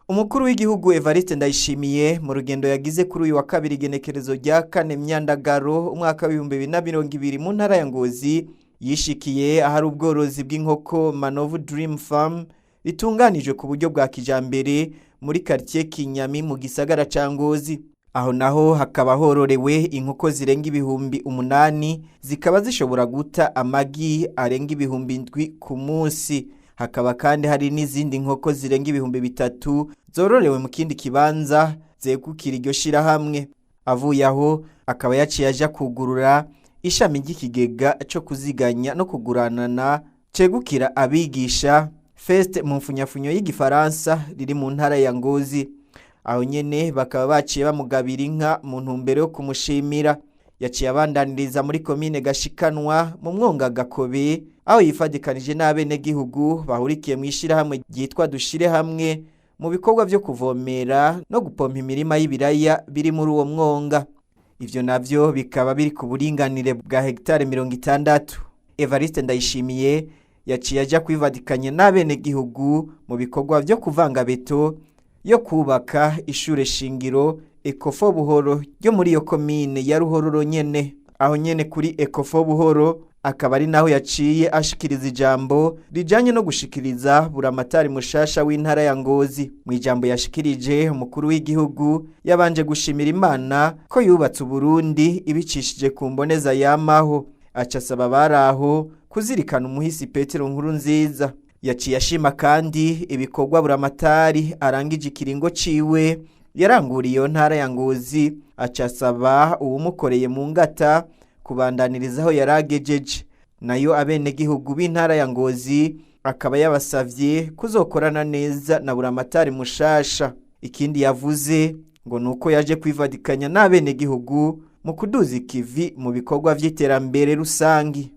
Umukuru w'igihugu Evariste Ndayishimiye mu rugendo yagize kuri uyu wa kabiri, igenekerezo rya 4 Myandagaro umwaka wa 2020, mu ntara ya Ngozi, yishikiye ahari ubworozi bw'inkoko Manovu Dream Farm ritunganijwe ku buryo bwa kijambere muri quartier Kinyami mu gisagara ca Ngozi. Aho naho hakaba hororewe inkoko zirenga 8000, zikaba zishobora guta amagi arenga 7000 ku munsi. Hakaba kandi hari n'izindi nkoko zirenga 3000 zororewe mu kindi kibanza zegukira iryo shirahamwe. Avuye aho akaba yaciye aja kugurura ishami ry'ikigega co kuziganya no kuguranana cegukira abigisha, FEST mu mfunyafunyo y'igifaransa, riri mu ntara ya Ngozi. Aho nyene bakaba baciye bamugabira inka mu ntumbero yo kumushimira. Yaciye abandaniriza muri komine Gashikanwa mu mwonga Gakobe, aho yifadikanije n'abenegihugu bahurikiye mu ishirahamwe ryitwa Dushire Hamwe mu bikorwa vyo kuvomera no gupompa imirima y'ibiraya biri muri uwo mwonga. Ivyo navyo bikaba biri ku buringanire bwa hegitari 60. Evariste Ndayishimiye yaciye aja kwivadikanya n'abenegihugu mu bikorwa vyo kuvanga beto yo kubaka ishure shingiro Ekofo Buhoro ryo muri iyo komine ya Ruhororo nyene. Aho nyene kuri Ekofo Buhoro akaba ari naho yaciye ashikiriza ijambo rijanye no gushikiriza buramatari mushasha w'intara ya Ngozi. Mu ijambo yashikirije, umukuru w'igihugu yabanje gushimira Imana ko yubatse Uburundi ibicishije ku mboneza yamaho, aca asaba abari aho kuzirikana umuhisi Petero Nkurunziza. Yaciye ashima kandi ibikorwa buramatari arangije ikiringo ciwe yaranguriye iyo ntara ya Ngozi, aca asaba uwumukoreye mu ngata kubandaniriza aho yaragejeje. Nayo abenegihugu b'intara ya Ngozi akaba yabasavye kuzokorana neza na buramatari mushasha. Ikindi yavuze ngo nuko yaje kwivadikanya n'abenegihugu mu kuduza ikivi mu bikorwa vy'iterambere rusangi.